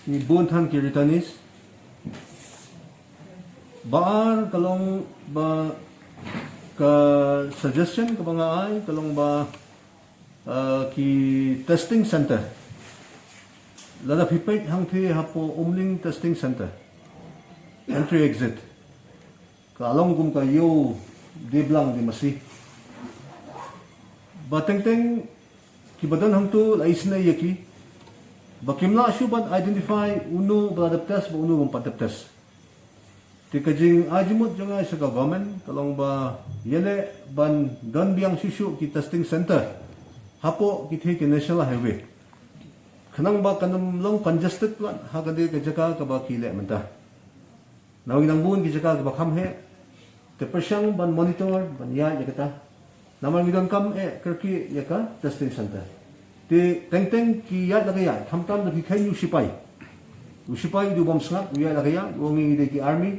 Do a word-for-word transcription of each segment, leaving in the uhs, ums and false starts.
Ngi bun than ki returnees. Ba ar ka long ba ka suggestion kaba nga ai ka long ba, uh, ki testing center. Lada phi peit hangtei hapoh Umling testing center. Entry exit. Ka long kum ka ïew dei blang dei masi. Ba teng teng kiba don hangto la isynei ïa ki. Ba kim lah shuh ban identify uno ba la dep test ba uno bym pat dep test. Te ka jingarjimut jong nga sha ka government ka long ba ïaleh ban don biang shuh shuh ki testing center hapoh kitei ki national highway. Khnang ba kan ym long congested pat ha kane ka jaka kaba ki leh mynta. Namar ngi nang bun ki jaka kiba kham heh. Te pyrshang ban monitor, ban ïaid ïa kata. Namar ngi donkam eh kyrkieh ïa ka testing center. Te teng teng ki ïaid la ka ïaid, khamtam da ki kheiñ u sipai. U sipai u dei u bym sngap, u ïaid la ka ïaid, u ong ngi dei ki army.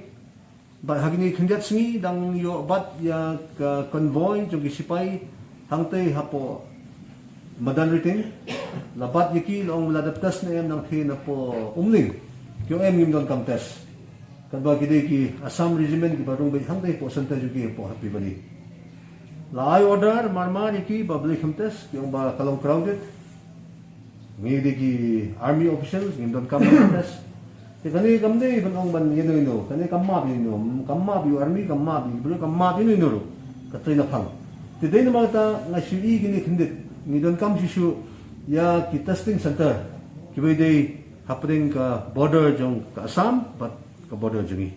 Bad ha kine khyndiat sngi dang ïoh bat ïa ka convoy jong ki sipai hangtei hapoh Madan Riting. La bat ïa ki, la ong la dep test ne em nangtei napoh Umling. Ki ong em, ngim donkam test. Katba ki dei ki Assam Regiment kiba rung beit hangtei hapoh center jong ki hapoh Happy Valley. La ai order marmar ïa ki ba balei kim test, ki ong ba ka long crowded. Ngi dei ki army officials, ngim donkam test. Te kane kam dei ban ong ban ïano ïano, kane kam map ïano ïano, kam map ïa u army, kam map ïa u briew, kam map ïano ïano ruh. Ka trei na phang. Te dei namar kata nga shu i kine khyndiat, ngi donkam shuh shuh ïa ki testing center kiba dei hapdeng ka border jong ka Assam bad ka border jong ngi.